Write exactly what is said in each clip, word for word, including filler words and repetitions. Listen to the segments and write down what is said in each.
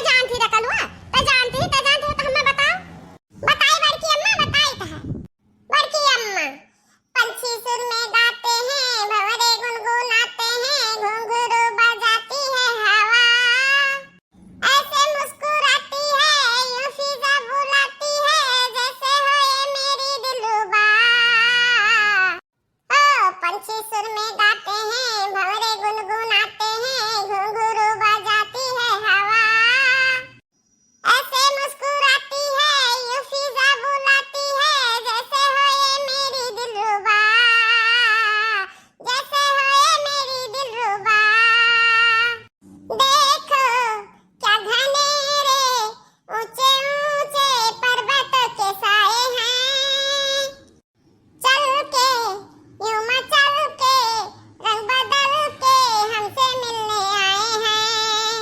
जानती रे कलुआ, ते जानती, ते जानती हो तो हमें बताओ। बताई बड़की अम्मा, बताई तो है। बड़की अम्मा, पंछी सुर में गाते हैं, भंवरे गुनगुनाते हैं, घुंघरू बजाती है हवा। ऐसे मुस्कुराती है, यूं फिजा बुलाती है, जैसे हो ये मेरी दिलरुबा। ओ, पंछी सुर में गाते हैं, भंवरे गुनगुनाते हैं, घुंघरू बजाती है हवा। ऐसे मुस्कुराती है, यूं फिजा बुलाती है, जैसे हो ये मेरी दिलरुबा, जैसे हो ये मेरी दिलरुबा। देखो क्या घनेरे ऊंचे ऊंचे पर्वतों के साए हैं। चल के, यूं मचल के, रंग बदल के हमसे मिलने आए हैं।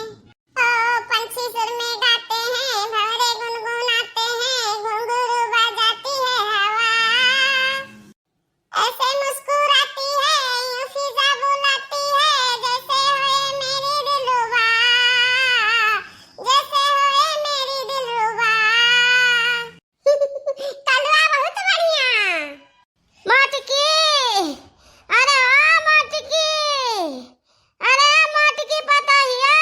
ओ, पंछी सुर में गाते हैं, भंवरे गुनगुनाते हैं, घुंघरू बजाती है हवा। ऐसे मुस्कुराती है, यूं फिजा बुलाती है, जैसे हो ये मेरी दिलरुबा, जैसे हो ये मेरी दिलरुबा। कलुआ बहुत बढ़िया। मोटकी, अरे ओ मोटकी, अरे मोटकी पतोहिया।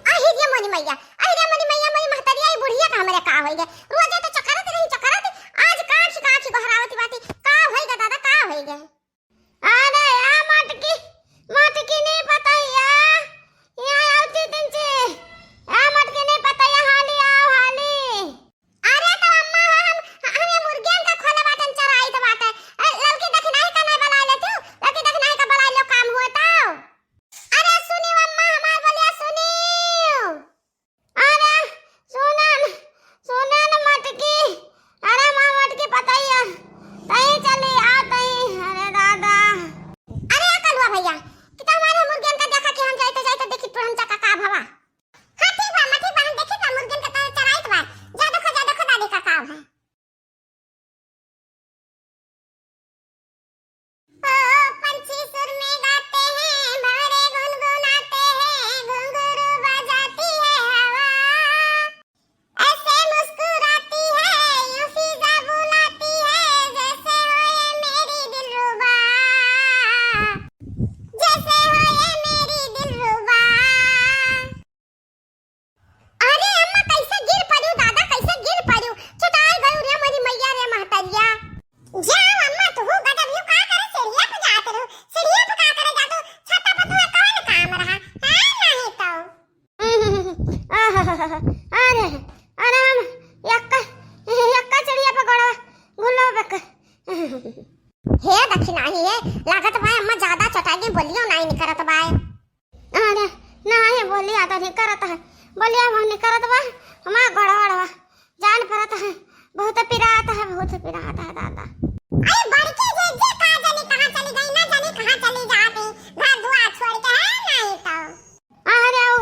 अहि रे मोरी मैया, अहि रे मोरी मैया, मोरी महतरिया, ई बुढ़िया का हमरे का होई गे? रोजे तो चकरत रही, चकरत, आज काखी काखी गोहरावत बाटी। का होई गे दादा, का होई गे? अरे आ मटकी, मटकी नहीं पता या, यहाँ आवती तुमसे। आ मटकी नहीं पता या, हाली आओ, हाली। अरे तो अम्मा हो, हम, हमें मुर्गियन का खोले बाटन, चराई तो बाटे। ए, ललकी दखिनाही का नहीं बलाए ले तू, ललकी दखिनाही का बलाए लो, काम हुआ तो। अरे सुनी अम्मा, हमार बोलिया सुनी। अरे सुनन, सुनन मटकी, अरे माँ मटकी पतैया, तई चली आ तई, अरे दादा। अरे कलुआ भैया, कि तो हमारे मुर्गियन का देखा कि हम जाइत जाइत देखी तुरंत चका का भवा। हाँ ठीक बा, मटी बहन देखी बा, मुर्गियन का तो चराइत बा, जा देखो, जा देखो दादी का का है। ओ पंछी सुर में गाते हैं, भंवरे गुनगुनाते हैं, घुंघरू बजाती है हवा। ऐसे मुस्कुराती है, यूं फिजा बुलाती है, जैसे हो ये मेरी दिलरुबा, जैसे हो ये मेरी दिलरुबा। अरे अम्मा, कैसे गिर पड़ियो दादा, कैसे गिर पड़ियो? चुटाई गयो रे मोरी मैया रे महतरिया। जा अम्मा, तू गदब यू का करे सीढ़िया पे जात रहू? सीढ़िया पे का करे जातू? छत्ता पे तुम्हें कौन काम रहा? हाँ, नहीं तो। अरे, अरे हम यक्का, यक्का चिड़िया पे गोड़वा घुलो बक। हे दखिनाही हे, लागत बा अम्मा ज्यादा चटाई बोलियो नहीं निकरत बा। अरे, नाही, बोलिया तो नहीं करत है, बोलिया वह नहीं करत बा, हमार गड़बड़ बा, जान परत है, बहुत पिरात है, बहुत पिरात है दादा। अरे बड़की जीजी का जानी कहाँ चली गई, ना जानी कहाँ चली जाती, घर दुआर छोड़ के है नहीं तो। अरे ओ,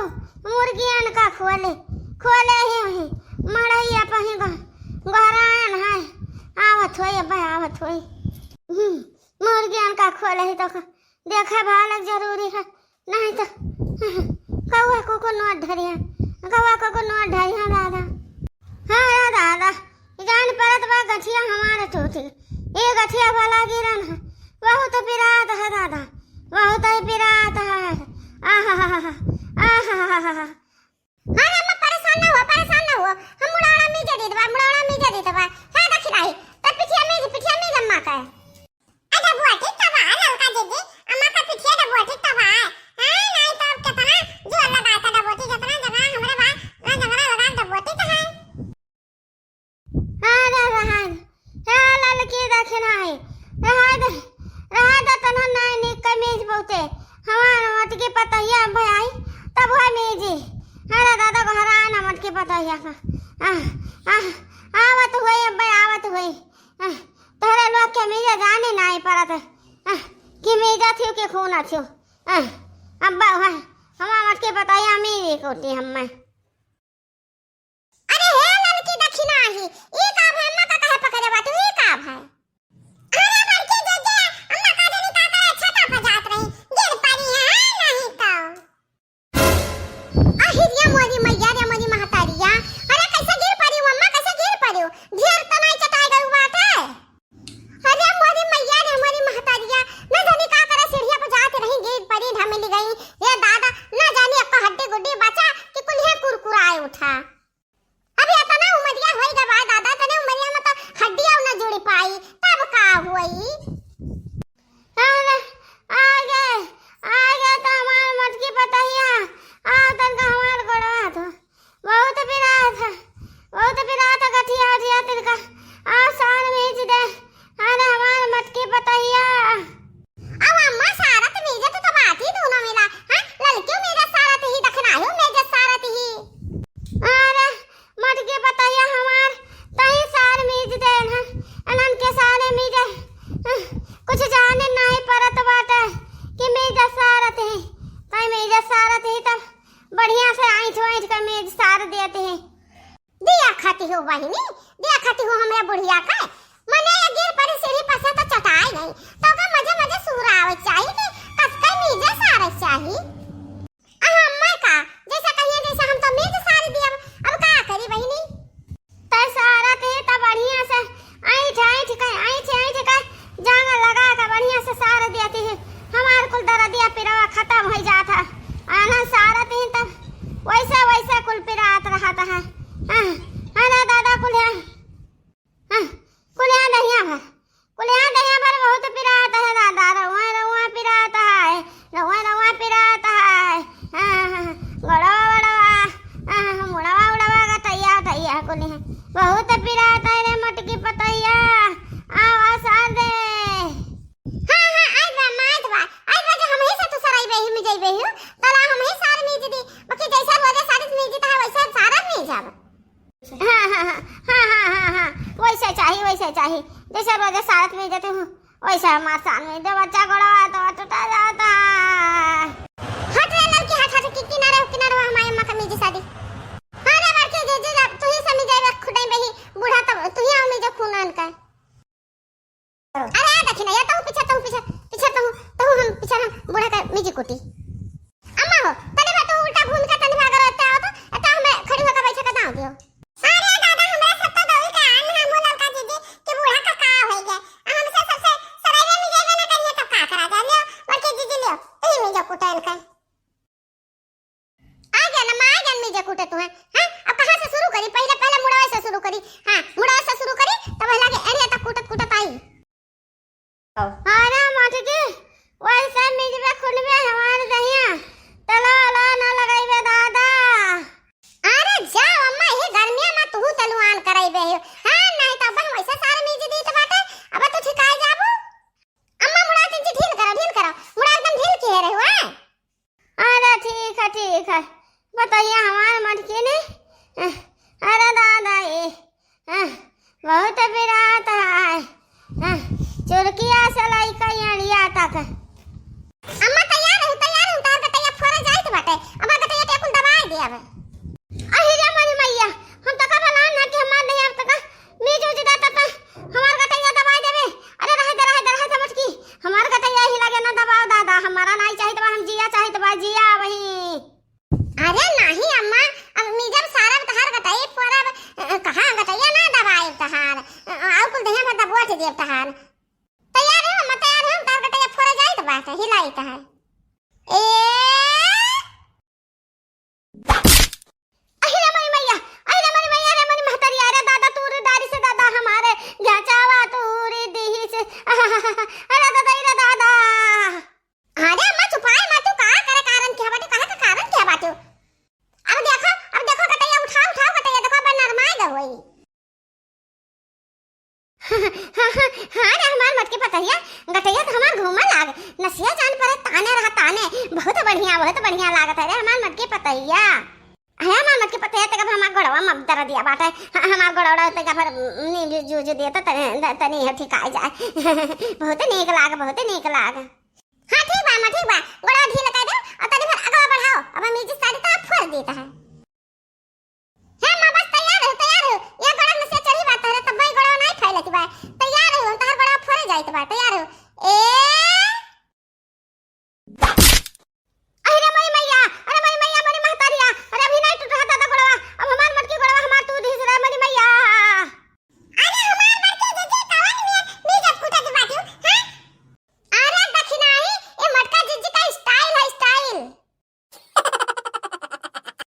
मुर्गियन का खोले, खोले ही वही, मड़ैया पही गो-, गोहरायन है, आवत होई, अब आवत होई। हम्म, मुर्गियन का खोले ही तो क-, देखा भालक जरूरी है, नहीं तो कौआ को को नोट धरिया, कौआ को को नोट धरिया दादा। हाँ रे दादा, जान परत बा गठिया हमारे टूटी, ये गठिया वाला गिरन है, बहुत पिरात है दादा, बहुत ही पिरात है। आहा, आहा, आहा। अरे अम्मा परेशान ना हुआ, परेशान ना हुआ, हम मुड़ौड़ा मीजे देत बा, मुड़ौड़ा मीजे देत बा। हाँ दखिनाही, तब पिठिया मीज, पिठिया मीज अम्मा का। अरे बुआ ठीक तो बा, ललका दीदी, अम्मा का पिठिया डबोटी तो बा। हाँ, नहीं तो अब कितना जोर लगा के डबोटी, जितना जगह हमरे बा, ना जगह लगा डबोटी तो है। अरे रहन, हे ललकी दखिनाही, रहा दे, रहा दे तन्हा नाई निक कमीज बहुते, हमार मटकी पतैया भाई, तब है मीजी। अरे दादा, घरा ना मटकी पतैया का। आह, आह, आवत हुई अब्बे, आवत हुई। आह, तोहरे लोग के मीजे जाने नाई परत, आह, कि मीजा थियो कि खूना थियो। आह, अब्बा, हाँ, हमार मटकी पतैया मीजी कोटी हम्मे। अरे हे ललकी दखिनाही, ई का भय? अम्मा का काहे पकड़े बाटू? ई का भय? अरे बड़की जीजी, अम्मा का जानी का करे, छता पर जात रही, गिर पड़ी है, नहीं तो। अहि का मीज सार देते हैं। दिया खाती हो बहिनी, दिया खाती हो हमरे बुढ़िया का। मने ये गिर पड़ी सीढ़ी पर से तो चटाई नहीं, तो का मजे मजे सुहरावे चाही कि कस का मीजे सारे चाही। आ हम्मे का, जैसा कहिए जैसा हम तो मीज सार दिया, अब का करी बहिनी? तै सारत ही त बढ़िया से ऐंठ, ऐंठ के, ऐंठ, ऐंठ के जांग लगा के बढ़िया से सार देती ही। हमार कुल दरदिया पिरवा खतम होइ जात है। आना सारत ही तब वैसे, वैसे कुल पिरात रहत है। हाँ, अरे दादा कुल है। हाँ, कुल यहाँ दहिया भर, कुल यहाँ दहिया भर बहुत पिरात है दादा, रउआ, रउआ पिरात है, रउआ, रउआ पिरात है। हाँ, हाँ, हाँ, गोड़वा, गोड़वा, हाँ, हाँ, मुड़वा, उड़वा, गटैया, गटैया, कुल यहाँ बहुत पिरात है रे मोटकी पतैया, आवा सार दे। हाँ, हाँ, आइब बा, माइत बा, आइब बा, जो हमही से तू सराई बेही में जइबे ही, तला हमही सार मीज दी, बाकी जैसा रोजे सार मीज दी, तहा वैसा सार मीज जाब। हाँ, हाँ, हाँ, हाँ, हाँ, हाँ, हाँ, वैसे चाही, वैसे चाही। जैसे रोजे सारत में जाते हूँ, वैसे हमार सार में दे बच्चा गोड़वा तो टूटा जाता। हट रे लड़की, हट, हट, कि-, किनारे हो, किनारे हो, हमारे अम्मा का मीजी सादी। हाँ रे बड़के जे, जे, जा, तू ही समी जाए, खुदाई बही, बूढ़ा तब, तू ही आओ मीजे खून आन का। अरे, देखी ना, ये तहु पीछे, तहु पीछे, पीछे तहु, तहु हम पीछे हम बूढ़ा का मीजी कुटी। अम्मा हो, तनी भा तू उल्टा घूम के तनी भा अगर एते आओ तो, एते हमें खड़ी होकर बैठे के दाव दियो। अरे दादा, हमरा सब तो दौड़ी के आन है, मुँह ललका दीदी कि बूढ़ा का का होई गया। आ हमसे सबसे सराइवे में जेबे ना करिए तो का करा जानियो, बड़के दीदी लियो, तही में जो कुटैल का। आ गया ना, माँ आ गया मीजे कूटे तू है, हाँ? अब कहाँ से शुरू करी? पहले, पहले मुड़वा से शुरू करी, हाँ, मुड़वा से शुरू करी, तब लगे एने तक कूटत, कूटत आई। अरे मटकी, वैसे मिजबे खुलबे हमार दहिया, तला वाला ना लगाइबे दादा। अरे जाओ अम्मा, ये गर्मिया में तू तलुआन कराइबे हो, हाँ, नहीं तो अब हम ऐसे सारे मीज दीत बाटे, अब तू ठिकाई जाबू। अम्मा मुड़ा तनी ढील करो, ढील करो, मुड़ा एकदम ढील किहे रहे हो, हाँ? अरे ठीक है, ठीक है, बताइए हमार मटकी ने। अरे दादा, ये, अ, बहुत पिरात है। अ, चुरकिया से लइका एड़िया तक। अम्मा तैयार हो, तैयार हो, तोहर गटैया फोरे जाइत बाटे। अब गटैया के कुल दबाए दे अब। अहि रे मोरी मैया, हम तो का बलान ना कि हमार नहीं, अब तो का मीज उज देता तो हमार गटैया दबाए देबे। अरे रहे दे, रहे दे, रहे दे मटकी, हमार गटैया ही लगे ना दबाओ दादा, हमारा नहीं चाहित बा, हम जिया चाहित बा, जिया वही। अरे नहीं अम्मा, अब मीजब सारब तहार गटई फोरब, अ, कहाँ गटैया ना दबाए तहार, अ, अ, और कुल देह में दबोच देब तहार। तैयार हो अम्मा, तैयार हो, तहार गटैया फोरे जाइत बाटे, हिलाई तहार। ए अहि रे मोरी मैया, अहि रे मोरी मैया, रे मोरी महतरिया, रे दादा तूरी डारी से दादा हमारे घचावा तूरी दीही से। अरे दादा, रे दादा। अरे अम्मा चुपाई मत, तू का करे कारण क्या बाटे, कहाँ का कारण क्या बाटे? अब देखो, अब देखो गटैया उठाओ, उठाओ गटैया, देखो अब नरमाए ग होई। हाँ, हाँ, हाँ रे हमार मटकी पतैया, गटैया तो हमार घूमा लाग, नसिया जान परे ताने रहा ताने, बहुत बढ़िया, बहुत बढ़िया लागत है रे हमार मटकी पतैया। अरे हमार मटकी पतैया, तक अब हमार गोड़वा में दर्द दिया बाटे, हाँ, हमार गोड़वा तक अब नी जूझ दिया तो तनी, तनी है ठिकाई जाए। बहुत नीक लाग, बहुत नीक लाग। हाँ ठीक बा अम्मा, ठीक बा, गोड़वा ढील कर दे और तनी भर अगवा बढ़ाओ, अब हम ई साड़ी तो फोड़ देता है।